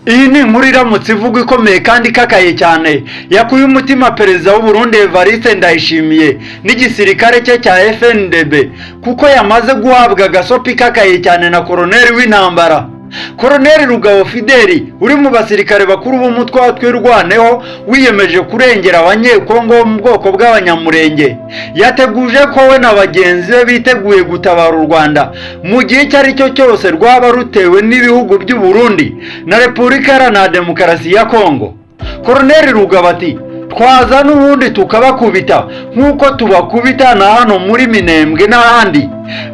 Iyi ni inkuru iramutse ivugwa ikomeye kandi ikakaye cyane, yakuye umutima Perezida w'u Burundi Evariste Ndayishimiye n'igisirikare cye cya FNDB, kuko yamaze guhabwa agasopi ikakaye cyane na koroneri w'intambara. Koroneri Rugabo Fideli, uri mu basirikare bakuru b'umutwe wa Twirwaneho wiyemeje kurengera Abanyekongo bo mu bwoko bw'Abanyamurenge, yateguje ko we na bagenzi be biteguye gutabara u Rwanda mu gihe icyo ari cyo cyose rwaba rutewe n'ibihugu by'u Burundi na Repubulika Iharanira Demokarasi ya Kongo. Koroneri Rugabo ati: "Twaza n'ubundi tukabakubita nk'uko tubakubita na hano muri Minembwe n'ahandi.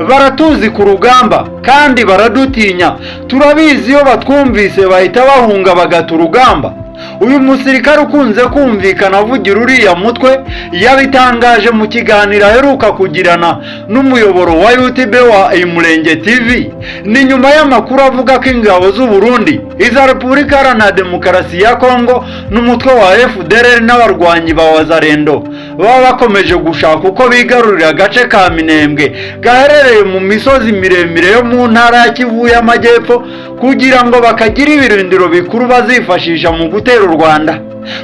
Baratuzi ku rugamba kandi baradutinya, turabizi, iyo batwumvise bahita bahunga bagata urugamba." Uyu musirikare ukunze kumvikana avugira uriya mutwe yabitangaje mu kiganiro aheruka kugirana n'umuyoboro wa YouTube wa Imurenge TV. Ni nyuma y'amakuru avuga ko ingabo z'u Burundi, iza Repubulika Iharanira Demokarasi ya Kongo n'umutwe wa FDLR n'abarwanyi ba Wazalendo baba bakomeje gushaka uko bigarurira agace ka Minembwe gaherereye mu misozi miremire yo mu ntara ya Kivu y'Amajyepfo, kugira ngo bakagira ibirindiro bikuru bazifashisha mu gutera u Rwanda.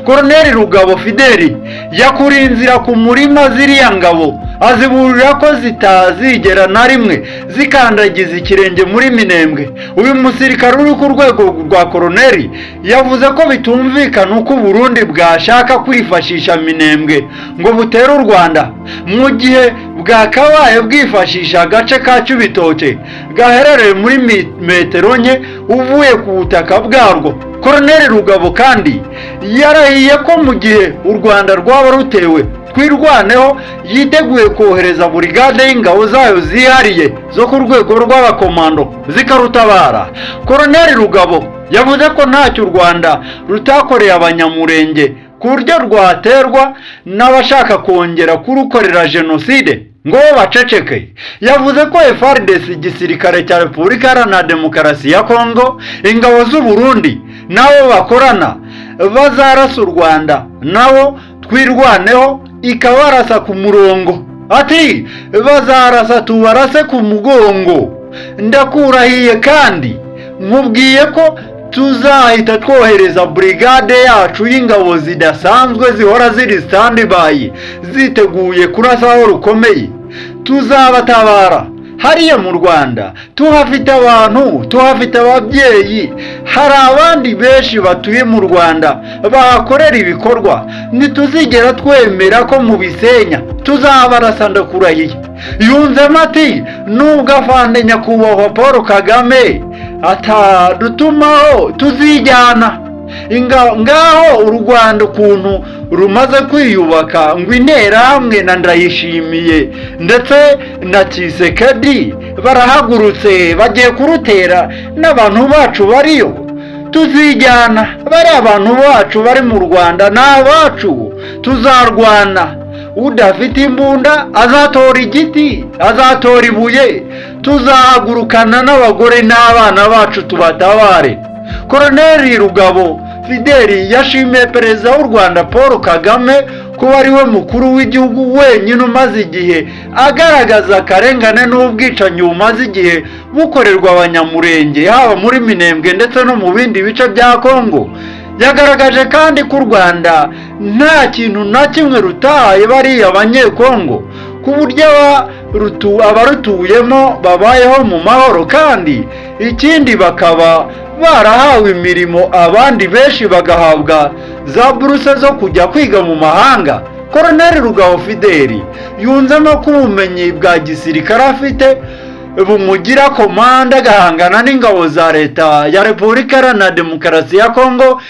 Koroneri Rugabo Fideli yakuriye inzira ku murima ziriya ngabo, aziburira ko zitazigera na rimwe zikandagiza ikirenge muri Minembwe. Uyu musirikare uri ku rwego rwa koroneri yavuze ko bitumvikana uko Burundi bwashaka kwifashisha Minembwe ngo butere u Rwanda, mu gihe bwakabaye bwifashisha agace ka Cibitoke gaherereye muri metero nke uvuye ku butaka bwarwo. Koroneri Rugabo kandi yarahiye ko mu gihe u Rwanda rwaba rutewe, Twirwaneho yiteguye kohereza burigade y'ingabo zayo zihariye zo ku rwego rw'abakomando zikarutabara. Koroneri Rugabo yavuze ko ntacyo u Rwanda rutakoreye Abanyamurenge ku buryo rwaterwa n'abashaka kongera kurukorera jenoside ngo baceceke. Yavuze ko FARDC, igisirikare cya Repubulika Iharanira Demokarasi ya Kongo, ingabo z'u Burundi nabo bakorana bazarasa u Rwanda, nabo Twirwaneho ikabarasa ku murongo. Ati: "Bazarasa tubarase ku mugongo, ndakurahiye, kandi nkubwiye ko tuzahita twohereza burigade yacu y'ingabo zidasanzwe zihora ziri standby, ziteguye kurasa aho rukomeye. Tuzabatabara. Hariya mu Rwanda tuhafite abantu, tuhafite ababyeyi, hari abandi benshi batuye mu Rwanda bahakorera ibikorwa. Ntituzigera twemera ko mubisenya, tuzabarasa, ndakurahiye." Yunzemo ati: "Nubwo afande nyakubahwa Paul Kagame atadutumaho, tuzijyana." Ngaho u Rwanda ukuntu rumaze kwiyubaka, ngo Interahamwe na Ndayishimiye ndetse na Tshisekedi barahagurutse bagiye kurutera n'abantu bacu bariyo. Tuzijyana, bari abantu bacu bari mu Rwanda ni abacu, tuzarwana. Udafite imbunda azatora igiti, azatora ibuye. Tuzahagurukana n'abagore n'abana bacu tubatabare. Koroneri Rugabo Fideli yashimiye Perezida w'u Rwanda Paul Kagame kuba ari we mukuru w'igihugu wenyine umaze igihe agaragaza akarengane n'ubwicanyi bumaze igihe bukorerwa Abanyamurenge, haba muri Minembwe ndetse no mu bindi bice bya Kongo. Yagaragaje kandi ko u Rwanda nta kintu na kimwe rutahaye bariya Abanyekongo, ku buryo abarutuyemo babayeho mu mahoro, kandi ikindi bakaba barahawe imirimo, abandi benshi bagahabwa za buruse zo kujya kwiga mu mahanga. Koroneri Rugabo Fideli yunzemo ko ubumenyi bwa gisirikare afite bumugira komanda, agahangana n'ingabo za Leta ya Repubulika Iharanira Demokarasi ya Kongo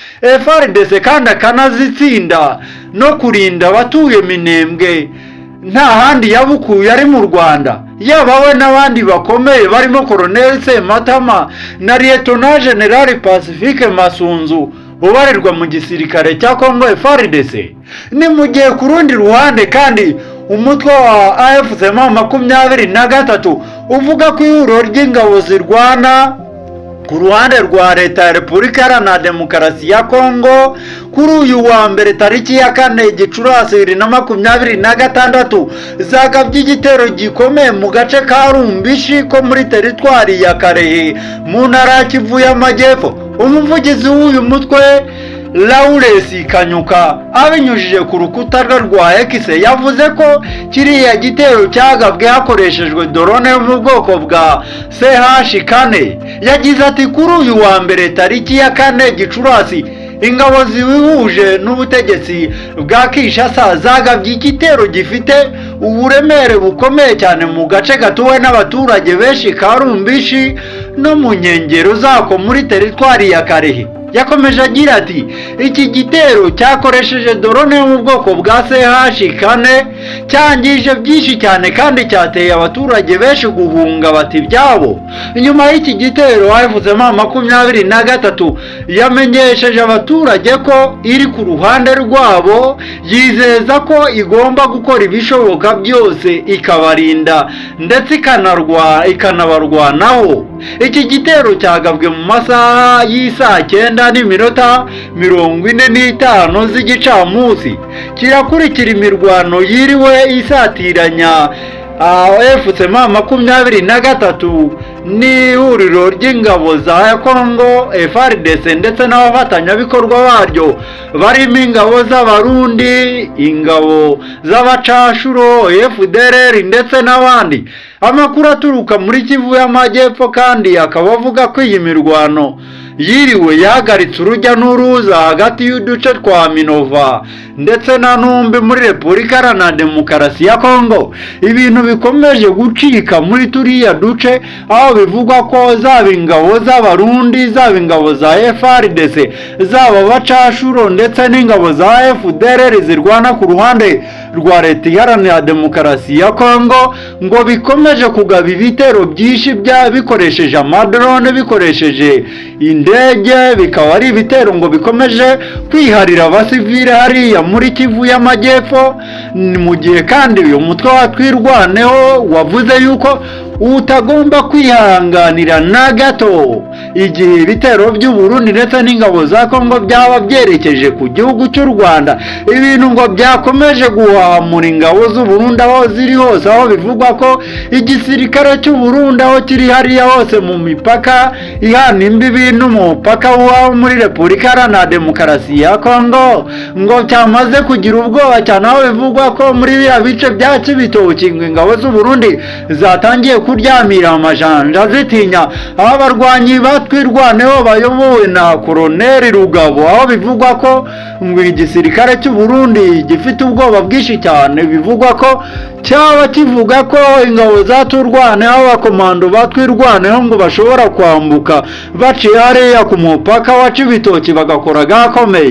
FARDC kandi akanazitsinda, no kurinda abatuye Minembwe nta handi yabukuye ari mu Rwanda. Yaba we n'abandi bakomeye barimo Koroneli Sematama na Liyetona Generali Pacifique Masunzu ubarirwa mu gisirikare cya Kongo FARDC. Ni mu gihe ku rundi ruhande kandi umutwe wa AFC M23 uvuga ko ihuriro ry'ingabo zirwana ku ruhande rwa Leta ya Repubulika Iharanira Demokarasi ya Kongo kuri uyu wa mbere tariki ya 4 Gicurasi 2026 zagabye igitero gikomeye mu gace ka Rumbishi ko muri teritwari ya Karehe mu ntara ya Kivu y'Amajyepfo. Umuvugizi w'uyu mutwe Lawrence Kanyuka, abinyujije ku rukuta rwe rwa X, yavuze ko kiriya gitero cyagabwe hakoreshejwe drone yo mu bwoko bwa CH 4. Yagize ati: "Kuri uyu wa mbere tariki ya 4 Gicurasi, ingabo zihuje n'ubutegetsi bwa Kinshasa zagabye igitero gifite uburemere bukomeye cyane mu gace gatuwe n'abaturage benshi ka Rumbishi no mu nkengero zako muri teritwari ya Kalehe." Yakomeje agira ati: "Iki gitero cyakoresheje drone yo mu bwoko bwa CH 4, cyangije byinshi cyane kandi cyateye abaturage benshi guhunga bati ibyabo." Nyuma y'iki gitero, AFC M23 yamenyesheje abaturage ko iri ku ruhande rwabo, yizeza ko igomba gukora ibishoboka byose ikabarinda ndetse ikanabarwanaho. Iki gitero cyagabwe mu masaha y'isaa 9:45 z'igicamunsi, kirakurikira imirwano yiriwe isatiranya AFC M23 n'ihuriro ry'ingabo za Congo FARDC ndetse n'abafatanyabikorwa baryo barimo ingabo z'Abarundi, ingabo z'abacashuro FDLR ndetse n'abandi. Amakuru aturuka muri Kivu y'Amajyepfo kandi akaba avuga ko iyi mirwano yiriwe yahagaritse urujya n'uruza hagati y'uduce twa Minova ndetse na Numbi muri Repubulika Iharanira Demokarasi ya Kongo. Ibintu bikomeje gucika muri turiya duce, aho bivugwa ko zaba ingabo z'Abarundi, zaba ingabo za FARDC, zaba abacashuro ndetse n'ingabo za FDLR zirwana ku ruhande rwa Leta Iharanira Demokarasi ya Kongo, ngo bikomeje kugaba ibitero byinshi bya bikoresheje amadrone, bikoresheje indege, bikaba ari ibitero ngo bikomeje kwiharira abasivile hariya muri Kivu y'Amajyepfo. Ni mu gihe kandi uyu mutwe wa Twirwaneho wavuze yuko utagomba kwihanganira na gato igihe ibitero by'u Burundi ndetse n'ingabo za Kongo byaba byerekeje ku gihugu cy'u Rwanda. Ibintu ngo byakomeje guhamura ingabo z'u Burundi aho ziri hose, aho bivugwa ko igisirikare cy'u Burundi aho kiri hariya hose mu mipaka ihana imbibi n'umupaka wo muri Repubulika Iharanira Demokarasi ya Kongo, ngo cyamaze kugira ubwoba cyane, aho bivugwa ko muri biriya bice bya Cibitoki ngo ingabo z'u Burundi zatangiye kuryamira amajanja zitinya aho abarwanyi batwirwaneho bayobowe na Koroneli Rugabo, aho bivugwa ko ngo igisirikare cy'u Burundi gifite ubwoba bwinshi cyane. Bivugwa ko cyaba kivuga ko ingabo za Twirwaneho, abakomando batwirwaneho, ngo bashobora kwambuka baciye hariya ku mupaka wa Cibitoki bagakora gakomeye.